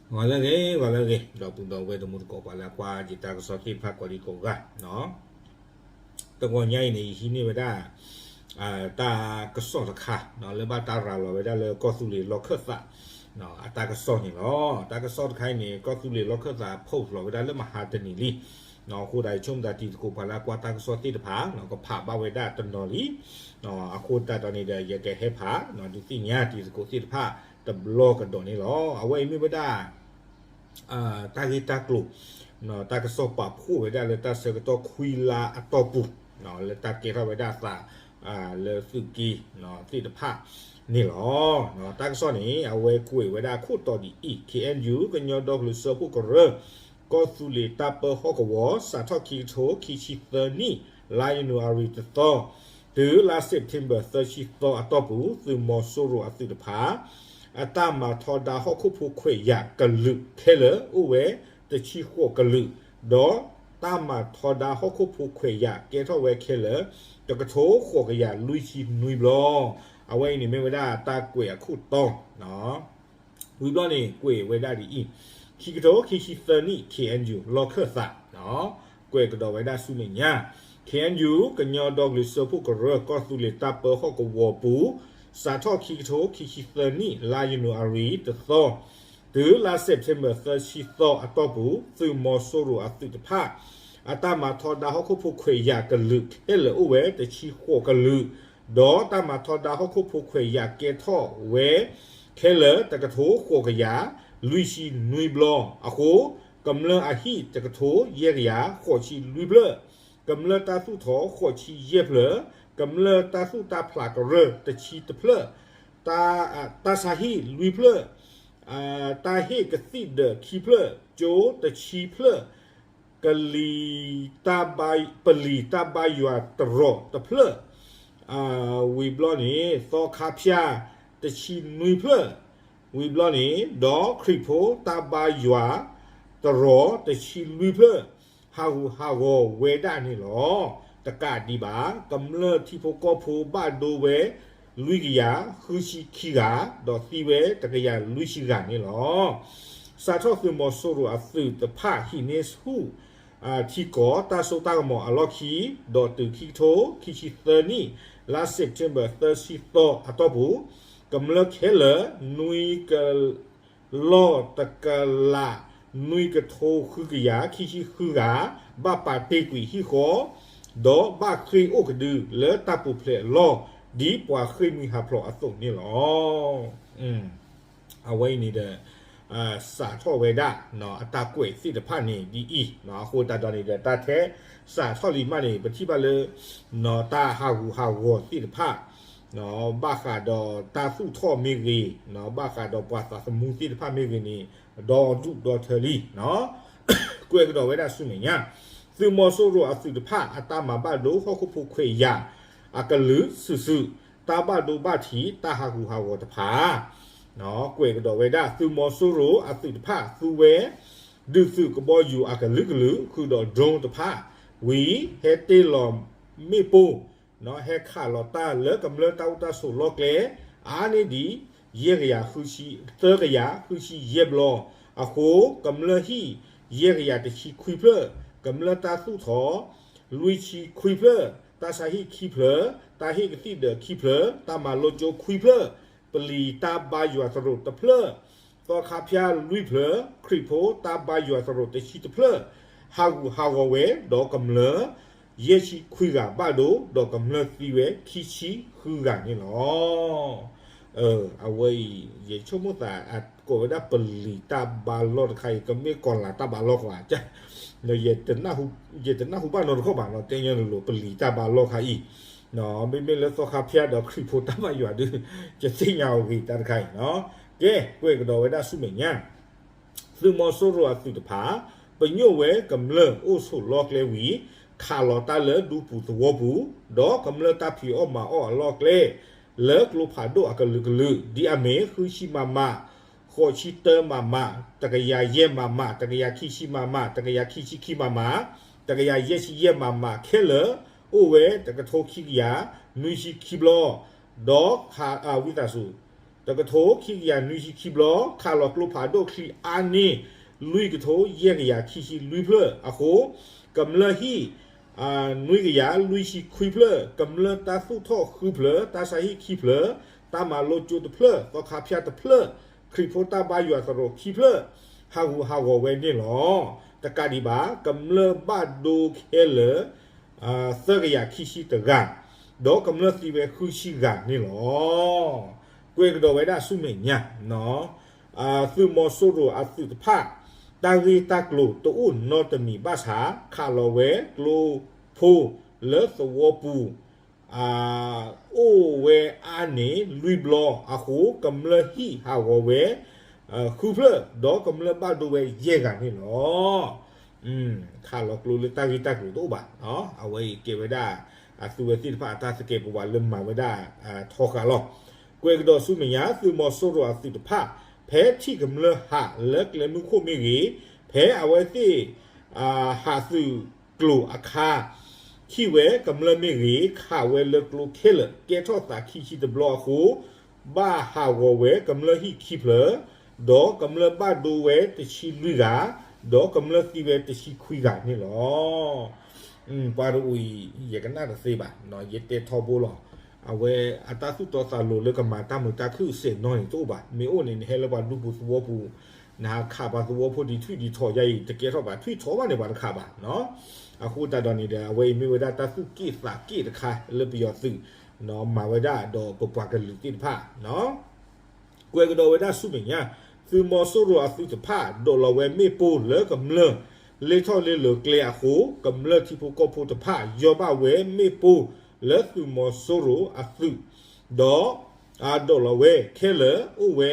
ဂီၤလၢအဂ့ၤ ဂီၤလၢအဂ့ၤ ဒီပုၢ်ဒီဝဲၢ်တံၤသကိးပှၤလၢအကွၢ်ယတၢ်ကစီၣ်သ့ၣ်တဖၣ်ကိးဒံကိးဂၤ, တဂီၤညါအံၤန့ၣ် ယဟံးန့ၢ်ဝဲဒၣ် တၢ်ကစီၣ်တခါ လၢဘၣ်တၢ်ရၤလီၤဝဲဒၣ်လၢကီၢ်သူလ့ၤလီၢ်ခၢၣ်သး အတၢ်ကစီၣ်န့ၣ်လီၤ. တၢ်ကစီၣ်တခါအံၤန့ၣ် ကီၢ်သူလ့ၤလီၢ်ခၢၣ်သး post လီၤဝဲဒၣ်လၢမဟါတနံၤလံ. အဃိသတးဆိကမိၣ်သးတံၤသကိးပှၤလၢအကွၢ်တၢ်ကစီၣ်သ့ၣ်တဖၣ် ကဖးဘၣ်ဝဲဒၣ်တနီၤလံ. အဃိသတးဒီးန့ၣ်ဒီး ယကဟဲဖး ဒုးသ့ၣ်ညါတံၤသကိးသ့ၣ်တဖၣ်တဘျီကဒီးန့ၣ်လီၤ. အဝဲအံၤမ့ၢ်ဝဲဒၣ် တၢ်ဂ့ၢ်တၢ်ကျိၤ တၢ်ကစီၣ်ပာ်ဖှိၣ်ဝဲဒၣ်လၢတၢ်ဆၢကတီၢ်ခွံလါအတီၢ်ပူၤ လၢတၢ်ကဲထီၣ်ဝဲဒၣ်အသး လၢသုးက့သ့ၣ်တဖၣ်န့ၣ်လီၤ. တၢ်ကစီၣ်န့ၣ် အဝဲကွဲးဝဲဒၣ်ခိၣ်တီဒ်အံၤ, K N U ကညီဒီကလုာ်စၢဖှိၣ်ကရၢ ကီၢ်သူလ့ၤတၢ်ပၢဟီၣ်ကဝီၤ စးထီၣ်ခံကထိခံဆံသၢနံၣ် လါယနူၤအါရံၤတသီ တုၤလါစဲးပထ့ဘၢၣ်သၢဆံသီအတီၢ်ပူၤ သုးမီၤစိရိၤအသုးတဖၣ် အတၢ်မၤထီဒါဟီၣ်ခိၣ်ဖိခွဲးယာ်ကလုာ်ခဲလၢာ်အိၣ်ဝဲတဆံဃိးကလုာ်, ဒီးတၢ်မၤထီဒါဟီၣ်ခိၣ်ဖိခွဲးယာ်ကဲထီၣ်ဝဲခဲလၢာ် တကထိဃိးကယၤလွံၢ်ဆံနွံဘျီ. အဝဲအံၤန့ၣ်မ့ၢ်ဝဲဒၣ်တၢ်ကွဲးအခိၣ်တီ ဝံၤဘျီန့ၣ် ကွဲးဝဲဒၣ်ဒ်အံၤ, ခံကထိခံဆံသၢနံၣ် K N U လီၢ်ခၢၣ်သး ကွဲးကဒီးဝဲဒၣ်ဆူမဲာ်ညါ, K N U ကညီဒီကလုာ်စၢဖှိၣ်ကရၢ ကီၢ်သူလ့ၤတၢ်ပၢဟီၣ်ကဝီၤပူၤ စးထီၣ်ခံကထိခံဆံသၢနံၣ် လါယနူၤအါရံၤတသီ တုၤလါစဲးပထ့ဘၢၣ်သၢဆံသီအတီၢ်ပူၤ သုးမီၤစိရိၤအသုးတဖၣ် အတၢ်မၤထီဒါဟီၣ်ခိၣ်ဖိခွဲးယာ်ကလုာ်ခဲလၢာ်အိၣ်ဝဲတဆံဃိးကလုာ်, ဒီးတၢ်မၤထီဒါဟီၣ်ခိၣ်ဖိခွဲးယာ်ကဲထီၣ်ဝဲ ခဲလၢာ်တကထိဃိးကယၤလွံၢ်ဆံနွံဘျီအဃိ, ကမျၢၢ်အဟံၣ်တကထိယဲၢ်ကယၤဃိးဆံလွံၢ်ဖျၢၣ်, ကမျၢၢ်တၢ်သူၣ်ထီၣ်ဃိးဆံယဲၢ်ဖျၢၣ်, ကမျၢၢ်တၢ်သူၣ်တၢ်ဖျးကရၢတဆံတဖျၢၣ်, တၢ်ဆါဟံၣ်လွံၢ်ဖျၢၣ်, တၢ်ဟ့ၣ်ကသံၣ်ဒၢးခံဖျၢၣ်, ကၠိတဆံဖျၢၣ်, ကလံၤတၢ်ဘါ, ပလံၤတၢ်ဘါယွၤတရီးတဖျၢၣ်, ဝံၤဘျီန့ၣ် သီခါဖၠါတဆံနွံဖျၢၣ်, ဝံၤဘျီန့ၣ် ဒီးခရံာ်ဖိတၢ်ဘါယွၤတရီးတဆံလွံၢ်ဖျၢၣ်, ဟးဂူာ်ဟးဂီၤဝဲဒၣ်န့ၣ်လီၤ. တကးဒံးဘၣ် ကမျၢၢ်ထံဖိကီၢ်ဖိဘၣ်ဒိဝဲလွံၢ်ကယၤဃုဆံခံဂၤ, ဒီးသံဝဲတကယၤလွံၢ်ဆံဂၤန့ၣ်လီၤ. စးထီၣ်သုးမီၤစိရိၤအသုးတဖၣ်ဟံးန့ၢ်ဆူၣ် ထံကီၢ်တၢ်စိတၢ်ကမီၤအလီၢ်ခံ, ဒီးတုၤခံကထိခံဆံသၢနံၣ် လါစဲးပထ့ဘၢၣ်သၢဆံသီအတီၢ်ပူၤ, ကမျၢၢ်ခဲလၢာ် နွံက လီၢ်တကလး နွံကထိဃုကယၤခံဆံဃုဂၤ ဘၣ်ပာ်တ့ၢ်ကွံာ်ဟံၣ်ဃီ, ဒီးဘၣ်ဃ့ၢ်အိၣ်ကဒုလၢတၢ်ပူၤဖျဲးအလီၢ် ဒ်ပှၤဃ့ၢ်မှံဟးဖျိးအသိးန့ၣ်လီၤ. အဝဲအံၤန့ၣ်ဒီး စးထီၣ်ဝဲဒၣ် အတၢ်ကွဲးသ့ၣ်တဖၣ်န့ၣ်ဒ်အံၤ, အဃိသတးဒီးန့ၣ်ဒီး တၢ်ထဲစးထီၣ်လံမးန့ၣ် ပထံၣ်ဘၣ်လၢ တၢ်ဟးဂူာ်ဟးဂီၤသ့ၣ်တဖၣ် ဘၣ်ဃးဒီးတၢ်သူၣ်ထီၣ်မ့ၢ်ဂ့ၤ, ဘၣ်ဃးဒီးပှၤသးသမူသ့ၣ်တဖၣ်မ့ၢ်ဂ့ၤန့ၣ် ဒီဒူၣ်ဒီထၢလံ. ကွဲးကဒီးဝဲဒၣ်ဆူမဲာ်ညါ, သုးမီၤစိရိၤအသုးတဖၣ် အတၢ်မၤဘၣ်ဒိဟီၣ်ခိၣ်ဖိခွဲးယာ် အကလုာ်စုာ်စုာ် တၢ်ဘၣ်ဒိဘၣ်ထံး တၢ်ဟးဂူာ်ဟးဂီၤတဖၣ် ကွဲးကဒီးဝဲဒၣ် သုးမီၤစိရိၤအသုးတဖၣ်သူဝဲ ဒုးသုးကဘီယူၤအကလုာ်ကလုာ် ဃုာ်ဒီး drone တဖၣ် ဝံၤ ဟဲတ့ၢ်လီၤမ့ၣ်ပိၢ် ဟဲခးလီၤတၢ်လၢကမျၢၢ်တၢ်အိၣ်တၢ်ဆိးလီၢ်ကျဲ အါန့ၢ်ဒံး ယဲၢ်ကယၤဃုဆံ, သၢကယၤဃုဆံယဲၢ်ဘျီ, အဃိ ကမျၢၢ်ဟံၣ် ယဲၢ်ကယၤတဆံခွံဖျၢၣ်, ကမျၢၢ်တၢ်သူၣ်ထီၣ် လွံၢ်ဆံခွံဖျၢၣ်, တၢ်ဆါဟံၣ်ခံဖျၢၣ်, တၢ်ဟ့ၣ်ကသံၣ်ဒၢးခံဖျၢၣ်, တၢ်မၤလိကၠိခွံဖျၢၣ်, ပလံၤတၢ်ဘါယွၤသရိာ်တဖျၢၣ်, သီခါဖၠါလွံၢ်ဖျၢၣ်, ခရံာ်ဖိတၢ်ဘါယွၤသရိာ်တဆံတဖျၢၣ်, ဟးဂူာ်ဟးဂီၤဝဲ ဒီးကမျၢၢ် ယဲၢ်ဆံခွံဂၤဘၣ်ဒိ, ဒီးကမျၢၢ်သံဝဲခံဆံဃုဂၤန့ၣ်လီၤ. အဝဲအံၤ ယဆိကမိၣ်သး အကိးဝဲဒၣ်ပလံၤတၢ်ဘါလီၢ်တခါအံၤ ကမ့ၢ်ကီၤလၤတၢ်ဘါလီၢ်ဃီဧါ, ယတနၢ်ဟူဘၣ်နီတခီၣ်ဘၣ်နီၤ, တဲညီနုၢ်လိၤ ပလံၤတၢ်ဘါလီၢ်ခါအံၤ မ့မ့ၢ်လၢသီခါဖၠါဒီးခရံာ်ဖိတၢ်ဘါယွၤဒုး ယသ့ၣ်ညါအီၤဂ့ၤတၢ်တခါအံၤနီၤ. ကဲ ကွဲးကဒီးဝဲဒၣ်ဆူမဲာ်ညါ သုးမီၤစိရိၤအသုးတဖၣ် ပညိၣ်ဝဲကမျၢၢ်အိၣ်ဆိးလီၢ်ကျဲဝံၤ ခးလီၤတၢ်လၢဒူပူၤသဝီပူၤ ဒီးကမျၢၢ်တၢ်ဖံးအီၣ်မၤအီၣ်အလီၢ်ကျဲ လၢကျိဖးဒိၣ်အကလုာ်ကလုာ် ဒ်အမ့ၢ် ဃုဆံမမ, ဃိးဆံတၢမမ, တကယၤယဲၢ်မမ, တကယၤခံဆံမမ, တကယၤခံဆံခံမမ, တကယၤယဲၢ်ဆံယဲၢ်မမ ခဲလၢာ် အိၣ်ဝဲတကထိခံကယၤ နွံဆံခံဘျီ, ဒီး ဝံသးစူၤ တကထိခံကယၤနွံဆံခံဘျီ, ခးလီၤကျိဖးဒိၣ်ချံအါန့ၢ် လွံၢ်ကထိယဲၢ်ကယၤခံဆံလွံၢ်ဖျၢၣ်အဃိ, ကမျၢၢ်ဟံၣ် နွံကယၤလွံၢ်ဆံခွံဖျၢၣ်, ကမျၢၢ်တၢ်သူၣ်ထီၣ်ဃုဖျၢၣ်, တၢ်ဆါဟံၣ်ခံဖျၢၣ်, တၢ်မၤလိကၠိတဖျၢၣ်, သီခါဖၠၣ်တဖျၢၣ်, ခရံာ်ဖိတၢ်ဘါယွၤသရိာ်ခံဖျၢၣ်, ဟးဂူာ်ဟးဂီၤဝဲန့ၣ်လီၤ. တကးဒံးဘၣ် ကမျၢၢ်ဘၣ်ဒိခဲလၢာ် သၢကယၤခံဆံတဂၤ, ဒီးကမျၢၢ်သံဝဲဃုဆံဂၤန့ၣ်လီၤ. ကွဲးကဒီးဝဲဒၣ်ဆူမဲာ်ညါ, သုးမီၤစိရိၤအသုးတဖၣ် တၢ်ဂ့ၢ်တၢ်ကျိၤတအိၣ်နီတမံၤဘၣ်ဆၣ် ခးလီၤဝဲကျိဖိလၢသဝီပူၤ အိၣ်ဝဲအါန့ၢ်လွံၢ်ဘျီအဃိ ကမျၢၢ်ဟံၣ်ဟးဂီၤဝဲ ဃုဖျၢၣ် ဒီးကမျၢၢ်ဘၣ်ဒိဝဲယဲၢ်ဂၤန့ၣ်လီၤ. ခးလီၤကျိလၢတၢ်ဂ့ၢ်တၢ်ကျိၤတအိၣ်ဘၣ်, အဝဲအံၤကဲဝဲဒၣ် အသုဝဲသ့ၣ်တဖၣ်အတၢ်သကဲးပဝးလၢမၤဝဲဒၣ်ထီဃာ်လီၤ. ကွဲးကဒီးဆူမဲာ်ညါ သုးမီၤစိရိၤအသုးတဖၣ် ဖဲထံၣ်ကမျၢၢ်ဟးလၢကျဲမုၢ်ခိၣ်မ့ၢ်ဂ့ၤ, ဖဲအဝဲသ့ၣ် ဟးသုးကျိၤအခါ ထံၣ်ဝဲကမျၢၢ်မ့ၢ်ဂ့ၤ ခးဝဲလၢကျိခဲလၢာ် ကဲထီၣ်သးခံဆံတဘျီအဃိ ဘၣ်ဟးဂီၤဝဲကမျၢၢ်ဟံၣ်ခံဖျၢၣ်, ဒီးကမျၢၢ်ဘၣ်ဒိဝဲတဆံလွံၢ်ဂၤ, ဒီးကမျၢၢ်သံဝဲတဆံခွံဂၤန့ၣ်လီၤ. ပှၤတအိၣ်အံၤ ယကနၣ်တသ့ဘၣ်, ယတဲထီဘိလီၤ. အဝဲအတၢ်သူၣ်တီသးလိၤလၢကမၤတၢ်မုာ်တၢ်ခုၣ်စဲးနီၢ်န့ၣ်တအိၣ်ဘၣ်. မ့ၢ်အိၣ်န့ၣ် နဟဲလၢပှၤဒူပူၤသဝီပူၤ နဟးခးပှၤသဝီဖိဒံးထွံၣ်ဒံးထီၣ်ယါအံၤ တကဲထီၣ်ဘၣ် ထွံၣ်ထီၣ်ဘၣ်န့ၣ်ပှၤတခးဘၣ်. အဃိသတးဒီးန့ၣ်ဒီး အဝဲအံၤမ့ၢ်ဝဲဒၣ်တၢ်သူၣ်က့ၣ်သးက့ၣ်တခါလၢပယီၤသုး မၤဝဲဒၣ်ဒီးပပှၤကလုာ်သ့ၣ်တဖၣ် ကွဲးကဒီးဝဲဒၣ်ဆူမဲာ်ညါ, သုးမီၤစိရိၤအသုးတဖၣ် ဒိးလီၤဝဲမ့ၣ်ပိၢ်လၢကမျၢၢ် လ့ထီၣ်လ့လိၤကျဲအဃိ, ကမျၢၢ်ထံဖိကီၢ်ဖိတဖၣ် ယီၢ်ဘၣ်ဝဲမ့ၣ်ပိၢ်လၢသုးမီၤစိရိၤအသုး, ဒီး ဒိးလီၤဝဲခဲလၢာ်အိၣ်ဝဲ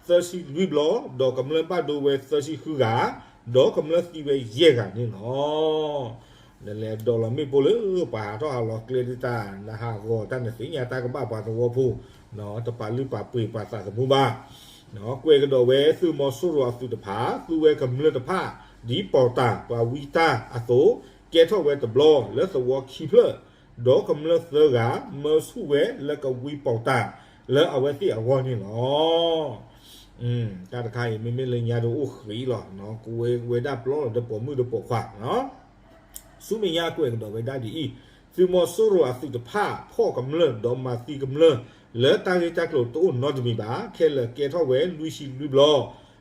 သၢဆံလွံၢ်ဘျီ, ဒီးကမျၢၢ်ဘၣ်ဒိဝဲသၢဆံဃုဂၤ, ဒီးကမျၢၢ်သံဝဲယဲၢ်ဂၤန့ၣ်လီၤ. နလဲၤဒိးလီၤမ့ၣ်ပိၢ်လၢပှၤဟးထီၣ်ဟးလီၤကျဲဒ်တၢ် နဟးဂီၤတၢ်နသ့ၣ်ညါတၢ်ကဘၣ်ပှၤသဝီဖိ, တပာ်လုၢ်ပာ်ပှ့ၤပှၤသးသမူဘၣ်. ကွဲးကဒီးဝဲသုးမီၤစိရိၤအသုးတဖၣ် သူဝဲကမျၢၢ်တဖၣ် ဒ်ပီၤတၢ်ပှၤဝံတၢ်အသိး, ကဲထီၣ်ဝဲတဘျီလၢသဝီခံဖျၢၣ်, ဒီးကမျၢၢ်သၢဂၤ မၢဆူၣ်ဝဲလၢကဝံပီၤတၢ် လၢအဝဲသ့ၣ်အဂီၢ်န့ၣ်လီၤ. တၢ်တခါအံၤ မ့မ့ၢ်လၢညါဒီးအိၣ်ဃံလီၤ, ကဝဲဝဲဒၣ်ပျီလီၤဒီးပိာ်မုၣ်ဒီးပိာ်ခွါ ဆူမဲာ်ညါကွဲးကဒီးဝဲဒၣ်ဒ်အံၤ, သုးမီၤစိရိၤအသုးတဖၣ် ဖီၣ်ကမျၢၢ်ဒီးမၤသံကမျၢၢ် လၢတၢ်ဂ့ၢ်တၢ်ကျိၤတအိၣ်နီတမံၤဘၣ်, ခဲလၢာ်ကဲထီၣ်ဝဲလွံၢ်ဆံလွံၢ်ဘျီ,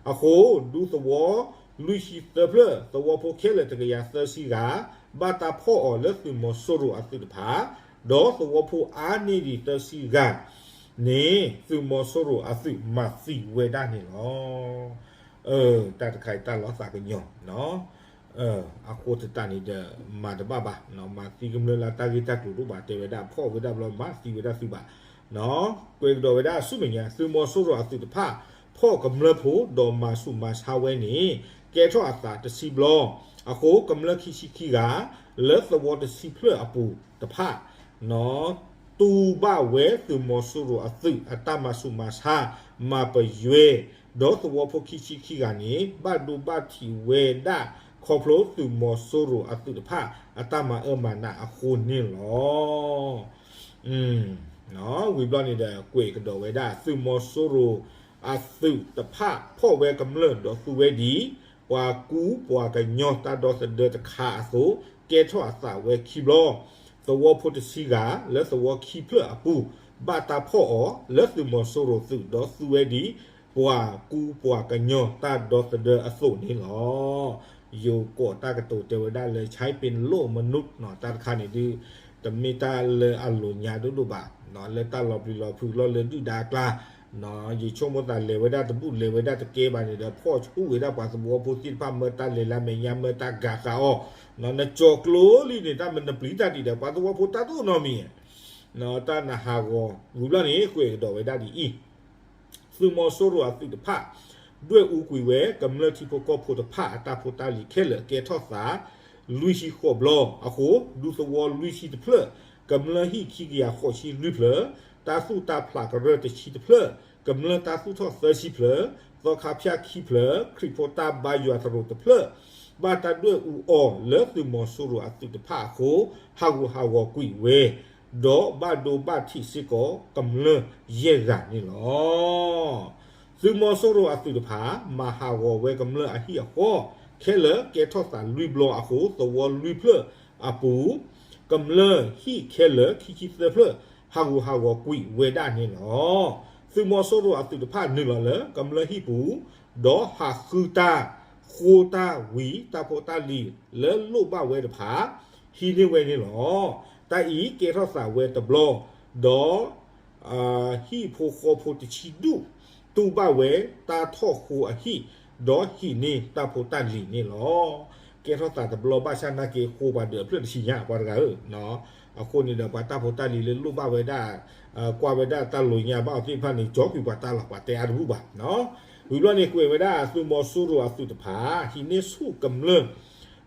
အဃိ ဒူသဝီလွံၢ်ဆံသၢဖျၢၣ် သဝီဖိခဲလၢာ်တကယၤသၢဆံဂၤ ဘၣ်တၢ်ဖီၣ်အီၤလၢသုးမီၤစိရိၤအသုးတဖၣ်, ဒီးသဝီဖိအါန့ၢ်ဒံးသၢဆံဂၤန့ၣ် သုးမီၤစိရိၤအသုးမၤသံဝဲဒၣ်န့ၣ်လီၤ. တၢ်တခါအံၤတၢ်လီၤသးကညီၤ အဃိသတးန့ၣ်ဒီး မၤတဘၣ်ဘၣ်, မၤသံကမျၢၢ်လၢတၢ်ဂ့ၢ်တၢ်ကျိၤတအိၣ်ဘၣ် တဲဝဲဒၣ် ဖီၣ်ဝဲဒၣ်ဘျီ မၤသံဝဲဒၣ်သုးဘၣ်. ကွဲးကဒီးဝဲဒၣ်ဆူမဲာ်ညါ သုးမီၤစိရိၤအသုးတဖၣ် ဖီၣ်ကမျၢၢ်ဖိဒီးမၤဆူးမၤဆါဝဲန့ၣ် ကဲထီၣ်အသးတဆံဘျီ, အဃိကမျၢၢ်ခံဆံခံဂၤ လၢသဝီတဆံဖျၢၣ်အပူၤတဖၣ် တူၢ်ဘၣ်ဝဲသုးမီၤစိရိၤအသုးအတၢ်မၤဆူးမၤဆါ မၤပယွဲ, ဒီးသဝီဖိခံဆံခံဂၤန့ၣ် ဘၣ်ဒိဘၣ်ထံးဝဲဒၣ် ခီဖျိသုးမီၤစိရိၤအသုးတဖၣ် အတၢ်မၤအၢမၤနးအဃိန့ၣ်လီၤ. ဝံၤဘျီန့ၣ်ဒီး ကွဲးကဒီးဝဲဒၣ် သုးမီၤစိရိၤအသုးတဖၣ် ဖီၣ်ဝဲကမျၢၢ်ဒီးသူဝဲဒံး ပှၤကူပှၤကညီတၢ်ဒီသဒၢတခါအသိး ကဲထီၣ်အသးဝဲခံဘျီ, သဝီဖိတဆံဂၤ လၢသဝီခံဖျၢၣ်အပူၤ ဘၣ်တၢ်ဖီၣ်အီၤလၢသုးမီၤစိရိၤသုးဒီးသူဝဲဒံး ပှၤကူပှၤကညီတၢ်ဒီသဒၢအသိးန့ၣ်လီၤ. ယိၤကိးတၢ်ကတိၤတဲဝဲဒၣ်လၢ ဆၢပ့ၤလိၣ်မနုၤ တၢ်တခါန့ၣ်ဒုး တမ့ၢ်တၢ်လၢအလိၤညါဒိၣ်ဒိၣ်ဘၣ်, လၢတၢ်လီၤပျံၤလီၤဖုးလီၤလၢဒုၣ်ဒါအကျါ ယဆိကမိၣ်သးလဲၤဝဲဒၣ်တဘူၣ်လဲၤဝဲဒၣ်တကဲဘၣ်န့ၣ်ဒီး ဖီၣ်ဆူၣ်ဝဲဒၣ်ပှၤသဝီဖိသ့ၣ်တဖၣ် မၢတၢ်လဲၤလၢမဲာ်ညါ မၢတၢ်ဂာ်ဃာ်အီၤ, နကၠီၤကျိလံန့ၣ် တၢ်မနုၤပျံၤတၢ်ဒံးဒီး ပှၤသဝီဖိတၢ်တအိၣ်နီတမံၤ, တၢ်နဟးဂီၤ ဝံၤဘျီန့ၣ် ကွဲးကဒီးဝဲဒၣ်ဒ်အံၤ သုးမီၤစိရိၤအသုးတဖၣ် ဒွဲၣ်အူကွံာ်ဝဲ ကမျၢၢ်ထံဖိကီၢ်ဖိတဖၣ်အတၢ်ဖိတၢ်လံၤခဲလၢာ် ကဲထီၣ်သး လွံၢ်ဆံဃိးဘျီအဃိ ဒူသဝီလွံၢ်ဆံတဖျၢၣ်, ကမျၢၢ်ဟံၣ်ခံကယၤဃိးဆံလွံၢ်ဖျၢၣ်, တၢ်သူၣ်တၢ်ဖျးကရၢတဆံတဖျၢၣ်, ကမျၢၢ်တၢ်သူၣ်ထီၣ်သၢဆံဖျၢၣ်, သီခါဖၠၣ်ခံဖျၢၣ်, ခရံာ်ဖိတၢ်ဘါယွၤသရိာ်တဖျၢၣ် ဘၣ်တၢ်ဒွဲၣ်အူအီၤလၢသုးမီၤစိရိၤအသုးတဖၣ်အဃိ ဟးဂူာ်ဟးဂီၤကွံာ်ဝဲ ဒီးဘၣ်ဒိဘၣ်ထံးစ့ၢ်ကီးကမျၢၢ်ယဲၢ်ဂၤန့ၣ်လီၤ. သုးမီၤစိရိၤအသုးတဖၣ် မၤဟးဂီၤဝဲကမျၢၢ်အဟံၣ်အဃီ ခဲလၢာ်ကဲထီၣ်သးလွံၢ်ဘျီအဃိ သဝီလွံၢ်ဖျၢၣ်အပူၤ ကမျၢၢ်ဟံၣ်ခဲလၢာ်ခံဆံသၢဖျၢၣ် ဟးဂူာ်ဟးဂီၤကွံာ်ဝဲဒၣ်န့ၣ်လီၤ. သုးမီၤစိရိၤအသုးတဖၣ်နုာ်လီၤလၢကမျၢၢ်ဟံၣ်ပူၤ ဒီးဟးဃုတၢ် ဃိတၢ်ဝံၤ တၢ်ဖိတၢ်လံၤလၢလိၣ်ဘၣ်ဝဲတဖၣ် ဟံးန့ၢ်ဝဲန့ၣ်လီၤ. တၢ်အံၤကဲထီၣ်သးဝဲတဘျီ ဒီး ဟံၣ်ဖိဃီဖိတဆံဒူၣ် တူၢ်ဘၣ်ဝဲတၢ်ထီၣ်ဃိအဟံၣ် ဒီးဟံးန့ၢ်တၢ်ဖိတၢ်လံၤန့ၣ်လီၤ. ကဲထီၣ်သးတဘျီဘၣ်ဆၣ်နာ်က့ ဃိပှၤဒၢးအဖျၢၣ်တဆံညါ ပှၤတဂၤဧၢ အဃိန့ၣ်ဒီး ပှၤတၢ်ဖိတၢ်လံၤလၢလိၣ်ဘၣ်ဝဲဒၣ် ကွၢ်ဝဲဒၣ်တၢ်လိၤညါဘၣ်အီၤသ့ၣ်တဖၣ်န့ၣ် ကၠီကွံာ်ပှၤတၢ်လီၤ ပှၤတဲအါတဘူၣ်ဘၣ်. ဝံၤဘျီန့ၣ် ကွဲးဝဲဒၣ်သုးမီၤစိရိၤအသုးတဖၣ် ဟံးန့ၢ်ဆူၣ်ကမျၢၢ်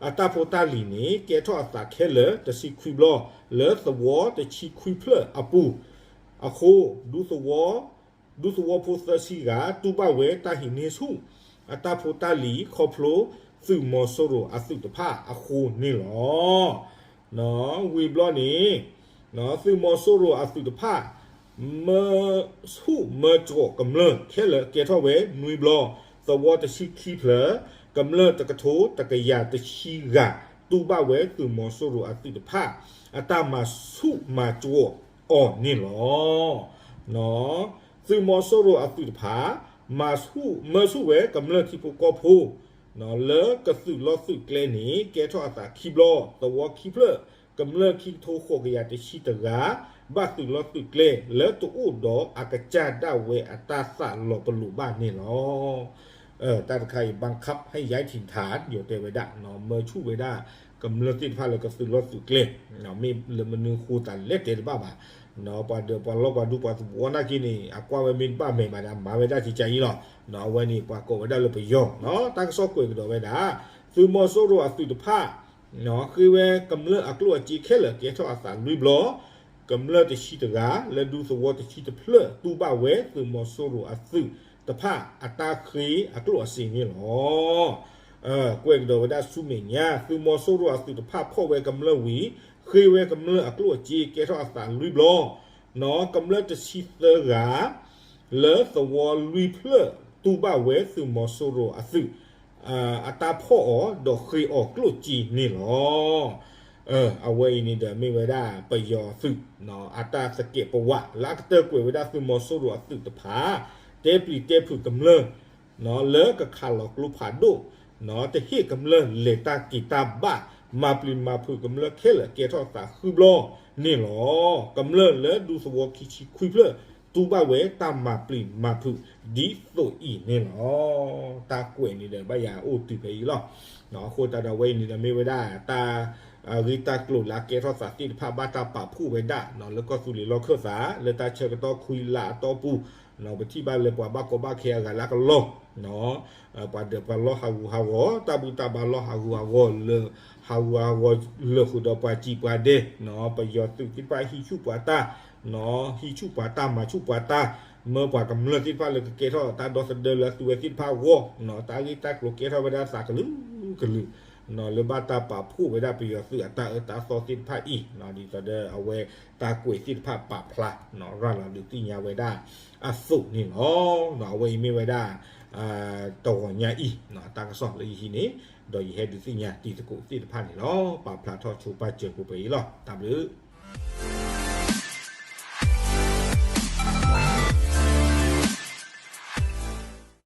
အတၢ်ဖိတၢ်လံၤန့ၣ် ကဲထီၣ်အသးခဲလၢာ်တဆံခွံဘျီ လၢသဝီတဆံခွံဖျၢၣ်အပူၤ အဃိ ဒူသဝီ ဒူသဝီဖိသၢဆံဂၤ တူၢ်ဘၣ်ဝဲတၢ်ဟံးန့ၢ်ဆူၣ် အတၢ်ဖိတၢ်လံၤ ခီဖျိသုးမီၤစိရိၤအသုးတဖၣ်အဃိန့ၣ်လီၤ. ဝံၤဘျီန့ၣ် သုးမီၤစိရိၤအသုးတဖၣ် မၢဆူၣ်မၢတြီၤကမျၢၢ်ခဲလၢာ်ကဲထီၣ်ဝဲနွံဘျီ သဝီတဆံခံဖျၢၣ် ကမျၢၢ်တကထိတကယၤတဆံဂၤ တူၢ်ဘၣ်ဝဲသုးမီၤစိရိၤအသုးတဖၣ် အတၢ်မၤဆူၣ်မၤတြီၤအီၤန့ၣ်လီၤ. သုးမီၤစိရိၤအသုးတဖၣ် မၤဆူၣ်မၢဆူၣ်ဝဲကမျၢၢ်ထံဖိကီၢ်ဖိ လၢကသုးလီၢ်သုးကျဲန့ၣ် ကဲထီၣ်အသးခံဘျီ သဝီခံဖျၢၣ် ကမျၢၢ်ခံကထိဃိးကယၤတဆံတဂၤ ဘၣ်သုးလီၢ်သုးကျဲ လၢတအိၣ်ဒီးအကစၢ်ဒၣ်ဝဲအတၢ်သးလီၤပလိာ်ဘၣ်န့ၣ်လီၤ. တၢ်တခါအံၤ บังคับให้ย้ายถิ่นฐาน ယတဲဝဲဒၣ် မၢဆူၣ်ဝဲဒၣ် ကမျၢၢ်သ့ၣ်တဖၣ်လၢကသုးလီၢ်သုးကျဲ မ့ၢ်လၢမနုၤဃိသးလဲၤတဲတဘၣ်ဘၣ်. ပှၤဒၢးပှၤလီၢ်ပှၤဒူပှၤသဝီနာ်က့န့ၣ် အကွၢ်ဝဲမ့ၢ်တဘၣ်မဲာ်ဘၣ်ဒီး မၤဝဲဒၣ်ကကါအံၤလီၤ. အဝဲန့ၣ် ပှၤကိးဝဲဒၣ်လၢပယီၤ တၢ်ကစီၣ်ကွဲးကဒီးဝဲဒၣ် သုးမီၤစိရိၤအသုးတဖၣ် ဃ့ဝဲကမျၢၢ်အကျိၣ်အစ့ခဲလၢာ်ကဲထီၣ်အသးလွံၢ်ဘျီ ကမျၢၢ်တဆံတဂၤ လၢဒူသဝီတဆံတဖျၢၣ်တူၢ်ဘၣ်ဝဲသုးမီၤစိရိၤအသုးတဖၣ်အတၢ်ဃ့အကျိၣ်အစ့န့ၣ်လီၤ. ကွဲးကဒီးဝဲဒၣ်ဆူမဲာ်ညါ သုးမီၤစိရိၤအသုးတဖၣ်ဖီၣ်ဝဲကမျၢၢ်ဝံၤ ဃ့ဝဲကမျၢၢ်အကျိၣ်အစ့ကဲထီၣ်အသးလွံၢ်ဘျီ ကမျၢၢ်တဆံသၢဂၤ လၢသဝီလွံၢ်ဖျၢၣ်တူၢ်ဘၣ်ဝဲသုးမီၤစိရိၤအသုး အတၢ်ဖီၣ်အီၤ ဒီးဃ့အီၤကျိၣ်စ့န့ၣ်လီၤ. အဝဲအံၤန့ၣ်ဒီးမ့ၢ်ဝဲဒၣ်ပယီၤသုး အတၢ်သကဲးပဝး လၢအကတၢၢ်ကွဲးဝဲဒၣ်သုးမီၤစိရိၤအသုးတဖၣ် တဲပျံၤတဲဖုးကမျၢၢ် လၢကခးလီၤကျိဖးဒိၣ် တဟ့ၣ်ကမျၢၢ်လဲၤတၢ်က့ၤတၢ်ဘၣ် မၤပျံၤမၤဖုးကမျၢၢ်ခဲလၢာ်ကဲထီၣ်သးဃုဘျီန့ၣ်လီၤ. ကမျၢၢ်လၢဒူသဝီခံဆံခွံဖျၢၣ် တူၢ်ဘၣ်ဝဲတၢ်မၤပျံၤမၤဖုးဒ်သိးအံၤန့ၣ်လီၤ. တၢ်ကွဲးန့ၣ်ဒီးဘၣ်ယၤအိၣ်တုၤဖဲအံၤလီၤ. အဃိသတးဒီးအဝဲအံၤန့ၣ်ဒီးမ့ၢ်ဝဲဒၣ်တၢ် ဂ့ၢ်တၢ်ကျိၤလၢအကဲထီၣ်သးသ့ၣ်တဖၣ် ဘၣ်တၢ်ပာ်ဖှိၣ်ဝဲဒၣ် လၢကီၢ်သူလ့ၤလီၢ်ခၢၣ်သး လၢတၢ်ဆၢကတီၢ်ခွံလါအတီၢ်ပူၤ ပထံၣ်ဘၣ်လၢပှၤဘၣ်ကီဘၣ်ခဲအဂၤလၢအကလီၢ် ပှၤဒၢးပှၤလီၢ်ဟးဂူာ်ဟးဂီၤ တၢ်ဘူၣ်တၢ်ဘါလီၢ်ဟးဂူာ်ဟးဂီၤလၢ ဟးဂူာ်ဟးဂီၤလၢဃုာ်ဒီးပှၤစံးပှၤဒဲ ပယီၤသုးသ့ၣ်တဖၣ်ဟံးဆူၣ်ပှၤတၢ် ဟံးဆူၣ်ပှၤတၢ်မၤဆူၣ်ပှၤတၢ် မၢပှၤကမျၢၢ်သ့ၣ်တဖၣ်လၢကကဲထီၣ်တၢ်ဒီသဒၢလၢအသုဝဲသ့ၣ်တဖၣ်အဂီၢ် တၢ်ဂ့ၢ်တၢ်ကျိၤကဲထီၣ်ဝဲဒၣ်သးကလုာ်ကလုာ် လၢဘၣ်တၢ်ပာ်ဖှိၣ်ဝဲဒၣ်ပယီၤသုးအတၢ်အၢတၢ်သီသ့ၣ်တဖၣ်အံၤ ဒ်သိးဒီးအဝဲတၢ်ကွဲးသ့ၣ်တဖၣ်ပာ်ဖျါ ရၤလီၤဒုးသ့ၣ်ညါဝဲဒၣ်အသိးန့ၣ်လီၤ. အဝဲအံၤမ့ၢ်ဝဲဒၣ် တဂီၤညါအံၤ တၢ်ကစီၣ်လၢယဟံးန့ၣ် ဒီးယဟဲဒုးသ့ၣ်ညါတံၤသကိးသ့ၣ်တဖၣ်န့ၣ်လီၤ. ပာ်ဖျါထီၣ်ဆိပာ်စၢၤပှဲၤပှဲၤအံၤလီၤ. တၢ်ဘျုး